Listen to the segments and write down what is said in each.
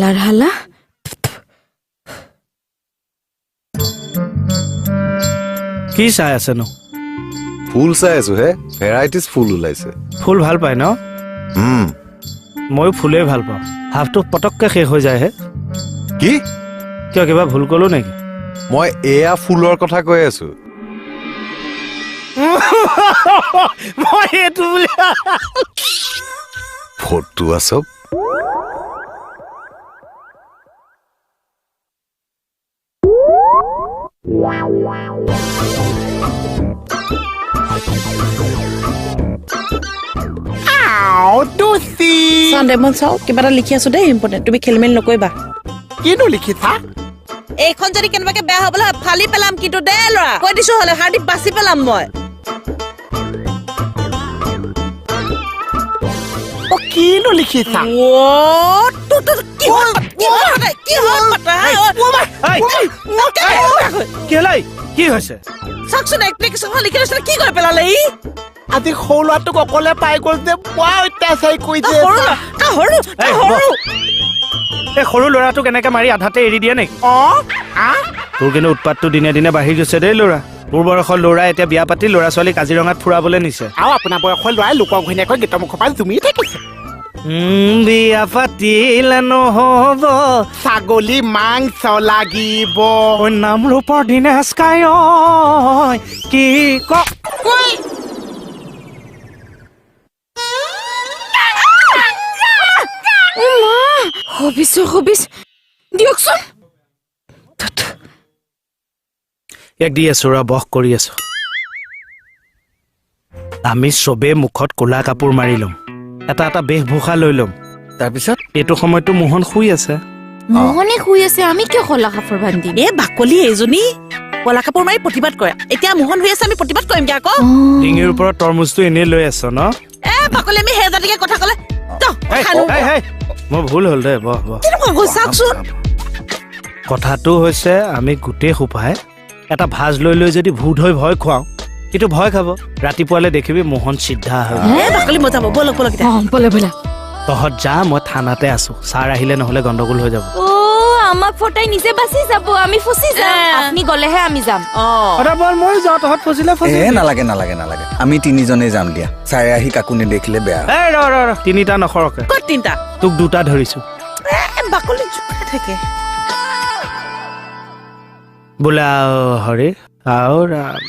Keller হালা। কি চাই আছেনো? ফুল চাই আছো হে, ভেৰাইটিজ ফুল ওলাইছে। ফুল ভাল পায় ন? ময়ো ফুলেই ভাল পাওঁ। হাফটো পটককে শেষ হৈ যায় হে। কি? কিয়, কিবা ভুল কলো নেকি? মই এয়া ফুলৰ কথা কৈ আছো। মই এইটো বুলি ফটোৱা চব। চাওঁ দে, মই চাওঁ, কিবা এটা লিখি আছো দেই, ইম্পৰ্টেণ্ট। তুমি খেলি মেলি নকৰিবা। কিনো লিখিছা? এইখন যদি কেনেবাকে বেয়া হ'বলৈ হয় ফালি পেলাম কিন্তু দেই ল'ৰা, কৈ দিছো, হ'লে হাৰ্দিক বাচি পেলাম মই। অ, কিনো লিখিছা? অ', তোৰ তোৰ কি হ'ল? কি হ'ল পাতা? কি হ'ল পাতা? কি হ'ল ঐ? কি হৈছে? চাওকচোন, এপ্লিকেশ্যনখন লিখি লৈছিলে, কি কৰি পেলালে ই? আজি সৰু ল'ৰাটোক অকলে পাই গ'ল যে, বৰ অত্যাচাৰী কৰিছে। তই সৰু ল'ৰা, তই সৰু, তই এই, সৰু। এই সৰু ল'ৰাটোক এনেকে মাৰি আধাতে এৰি দিয়ে নেকি? অ আ তোৰ কিন্তু উৎপাতটো দিনে দিনে বাঢ়ি গৈছে দেই ল'ৰা। তোৰ বয়সৰ ল'ৰা এতিয়া বিয়া পাতি ল'ৰা ছোৱালী কাজিৰঙাত ফুৰাবলৈ নিছে। আৰু আপোনাৰ বয়সৰ ল'ৰাই লোকৰ ঘৈণীয়েকৰ গীতৰ মুখৰ পৰা জুমি থাকিছে। বিয়া পাতিলে নহ'ব, ছাগলী মাংস লাগিব। ঐ নামৰূপৰ দীনেশ কাই কি ক? হবিছ হবিছ, দিয়কচোন। ইয়াক দি আছো ৰ, বস কৰি আছো। আমি চবেই মুখত ক'লা কাপোৰ মাৰি ল'ম, এটা এটা বেশভূষা লৈ ল'ম। তাৰপিছত? এইটো সময়ততো মোহন শুই আছে। মোহনে শুই আছে, আমি কিয় ক'লা কাপোৰ বান্ধিম? এ বাকলি, এইজনী কলা কাপোৰ মাৰি প্ৰতিবাদ কৰে। এতিয়া মোহন শুই আছে, আমি প্ৰতিবাদ কৰিমগে আকৌ। ডিঙিৰ ওপৰত তৰমুজটো এনেই লৈ আছ ন? এ বাকলি, আমি সেই জাতিকে কথা ক'লে তই হেই, খানো। হেই, হেই, মোৰ ভুল হ'ল দে, বহ বহ। কেনেকুৱা গৈ চাওকচোন। কথাটো হৈছে, আমি গোটেই সোপাই এটা ভাজ লৈ লৈ যদি ভূত হৈ ভয় খুৱাওঁ, কিন্তু ভয় খাব। ৰাতিপুৱালে দেখিবি মোহন চিধা হৈ গ'ল। এ বাকলি, মই যাব, ব'লক ব'লক এতিয়া। অ, ব'লা ব'লা। তহঁত যা, মই থানাতে আছো। ছাৰ আহিলে নহ'লে গণ্ডগোল হৈ যাব। অ, আমাক ফটাই নিজে বাচি যাব, আমি ফচি যাম। আপুনি গ'লেহে আমি যাম। অ। অ, বল, ময়ো যাওঁ, তহঁত ফচিলে এ ফচি। নালাগে নালাগে নালাগে, আমি তিনিজনেই যাম দিয়া। ছাৰে আহি কাকো নেদেখিলে বেয়া। এই ৰ ৰ ৰ, তিনিটা নসৰকে। ক'ত তিনিটা? তোক দুটা ধৰিছো। এ বাকলি জোকাই থাকে। বোলা হৰি আও ৰাম।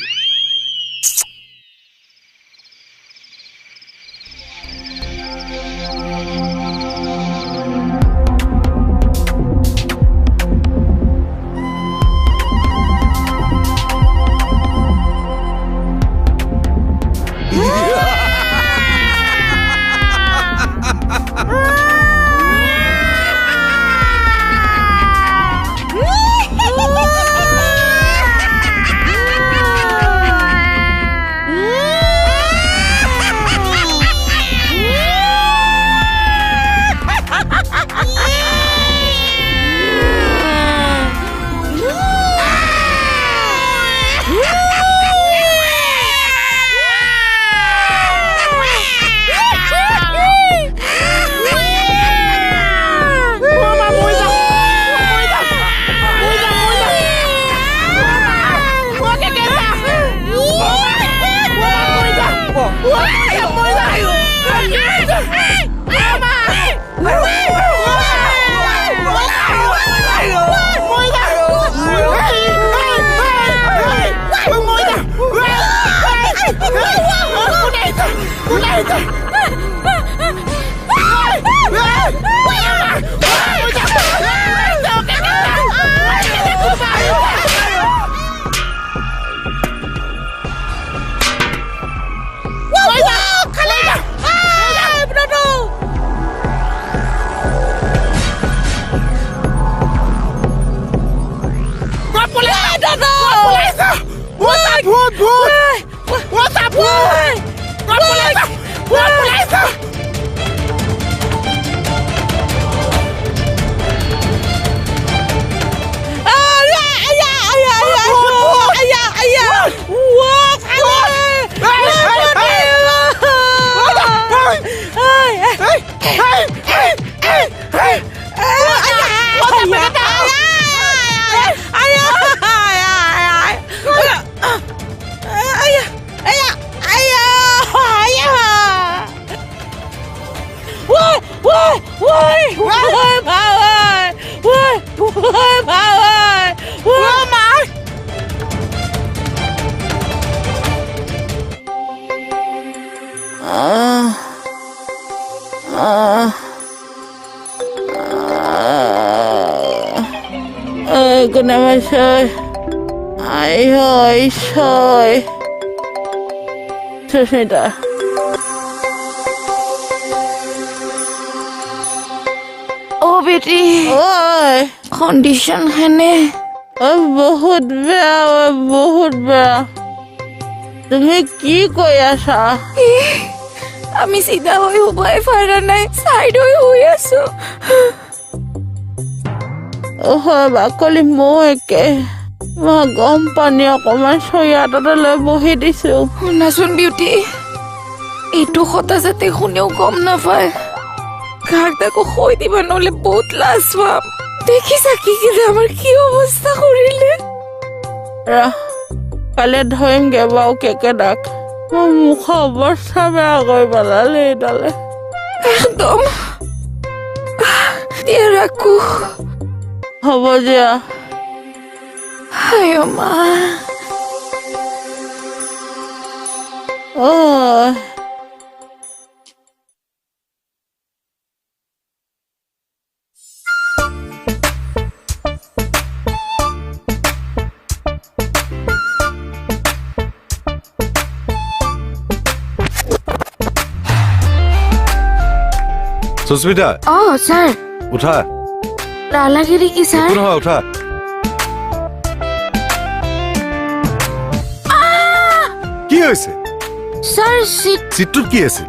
কোনে মাৰিছে? আই ঈশ্বৰ। সুস্মিতা, অ বেটি, ঐ কণ্ডিশ্যন হেনে? ঐ বহুত বেয়া, ঐ বহুত বেয়া। তুমি কি কৰি আছা? আমি চিধা হৈ শুবাই পাৰা নাই, চাইড হৈ শুই আছো। হয় বাকলি, ময়ো একে। মই গৰম পানী অকণমান চৰিয়া এটাতে লৈ বহি দিছো। শুনাচোন বিউটি, এইটো কথা যাতে কোনেও গম নাপায়। কাক তাকো কৈ দিবা, নহ'লে বহুত লাজ পাম। দেখিছা কি কি যে আমাৰ কি অৱস্থা কৰিলে। ৰাহ, কাইলৈ ধৰিমগে বাৰু কেকেদাক। মোৰ মুখৰ অৱস্থা বেয়া কৰি পেলালে এইডালে। একদম। দিয়া ৰাখো। হ'ব দিয়া। আয় মা। ঐ সুস্মিতা। অ ছাৰ। উঠা। নালাগে নেকি ছাৰ? একো নহয়, উঠা। কি হৈছে ছাৰ? চিট চিটটোত কি আছিল?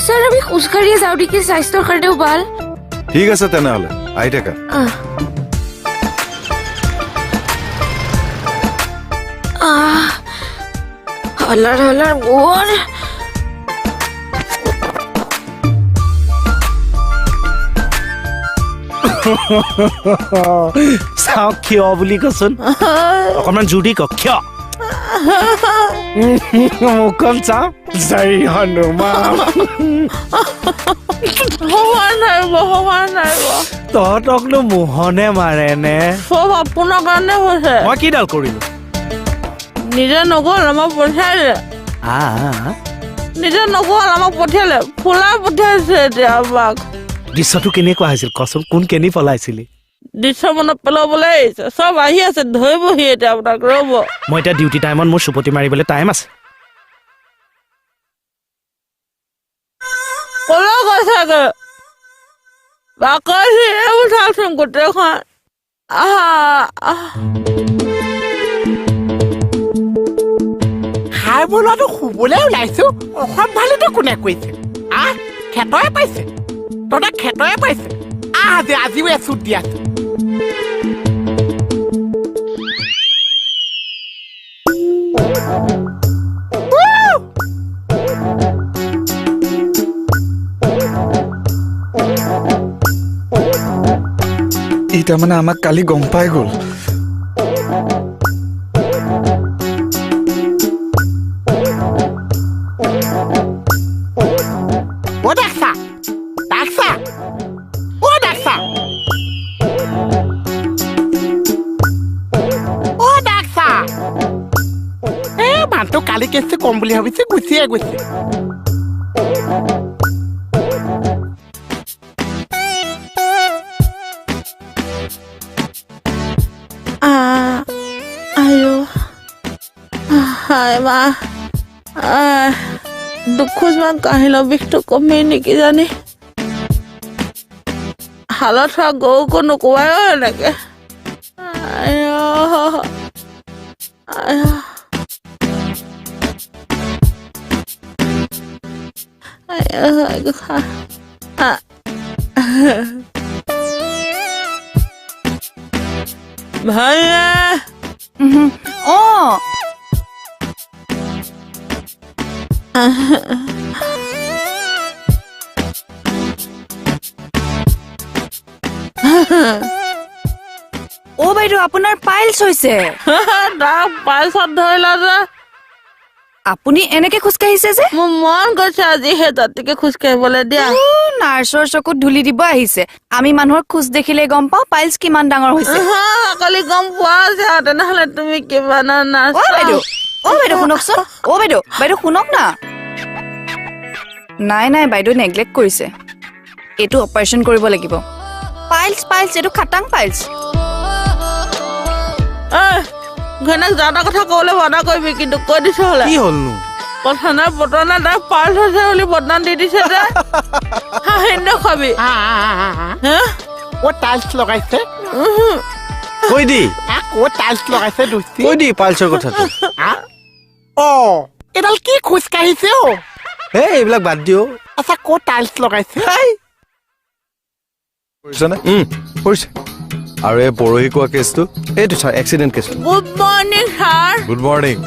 ছাৰ, আমি খোজকাঢ়িয়ে যাওঁ নেকি, স্বাস্থ্যৰ কাৰণেও ভাল। ঠিক আছে তেনেহ'লে, আহি থাকা। হলাৰ হলাৰ মোৰ। চাওঁ কিয় বুলি কচোন, অকণমান জোৰ দি কওক কিয়। মুখখন চাওঁ। জয় হনুমান। তহঁতকনো মোহনে মাৰে নে? চব আপোনাৰ কাৰণে হৈছে। মই কিডাল কৰিলো? নিজে নগ'ল, আমাক পঠিয়ালে। নিজে নগ'ল, আমাক পঠিয়ালে, ফুলাই পঠিয়াইছে এতিয়া আমাক। দৃশ্যটো কেনেকুৱা হৈছিল কচোন, কোন কেনি পলাইছিলি? দৃশ্য মনত পেলাবলৈ আহিছে, চব আহি আছে, ধৰিবহি এতিয়া আপোনাক, ৰ'ব। মই এতিয়া ডিউটি টাইমত মোৰ চুপতি মাৰিবলৈ টাইম আছে। ক'লৈ গৈছেগৈ? বাকলি এইবোৰ চাওকচোন গোটেইখন। আহা খাই বলোৱাটো শুবলৈ ওলাইছো। অসম ভালিটো কোনে কৈছে? আহ খেতৰে পাইছে, তহঁতে খেতৰে পাইছে। আহ আজি আজিও এচুট দি আছো। ই তাৰমানে আমাক কালি গম পাই গ'ল। অ ডাকচা, ডাকচা, অ ডাকচা, অ ডাকচা। এই মানুহটো কালি কেছটো কম বুলি ভাবিছে, গুচিয়ে গৈছে। হাই মা, দুখোজমান কাহিলৰ বিষটো কমেই নেকি জানি। হালত হোৱা গৰুকো নোকোৱাই অ এনেকে। ভাল। অ অ বাইদেউ, আপোনাৰ পাইলছ হৈছে। পাইলছত ধৰিলা যে। আপুনি এনেকে খোজকাঢ়িছে যে? মোৰ মন গৈছে আজি সেই জাতিকে খোজকাঢ়িবলৈ দিয়া। নাৰ্ছৰ চকুত ধূলি দিব আহিছে। আমি মানুহৰ খোজ দেখিলে গম পাওঁ পাইলছ কিমান ডাঙৰ হৈছে। কালি গম পোৱা হৈছে তেনেহ'লে তুমি কিমান নাৰ্ছ। অ বাইদেউ, অ বাইদেউ শুনকচোন। অ বাইদেউ, বাইদেউ শুনক না। নাই নাই বাইদেউ নেগলেক্ট কৰিছে, এইটো অপাৰেশ্যন কৰিব লাগিব। পাইলছ পাইলছ, এইটো খাটাং পাইলছ। ঐ ঘৈণীয়েক যা তা কথা ক'বলৈ মানা কৰিবি কিন্তু, কৈ দিছো হ'লে। কি হ'লনো? কথা নাই বতৰা নাই, তাই পাৰ্চ হৈছে বুলি বদনাম দি দিছে যে, হাঁহি দেখুৱাবি। হে? ক'ত টাইলছ লগাইছে? কৈ দি। ক'ত টাইলছ লগাইছে দোস্তি? কৈ দি পাইলছৰ কথাটো। অ, এইডাল কি খোজ কাঢ়িছে অ? এই এইবিলাক বাদ দিও। আচ্ছা, ক'ত টাইলছ লগাইছে? কৰিছেনে? কৰিছে। আৰু এই পৰহি কোৱা কেছটো? এইটো ছাৰ, এক্সিডেণ্ট কেছটো। Good morning sir. Good morning.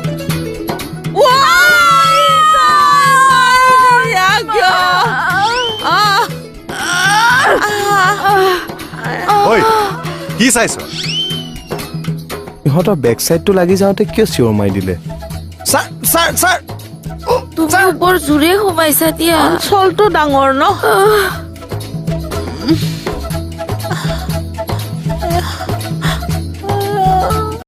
ঐ, কি চাইছ? ইহঁতৰ বেক চাইডটো লাগি যাওঁতে কিয় চিঞৰ মাৰি দিলে? ছাৰ, ছাৰ, ছাৰ, তুমি বৰ জোৰে সোমাইছা দিয়া। অঞ্চলটো ডাঙৰ ন?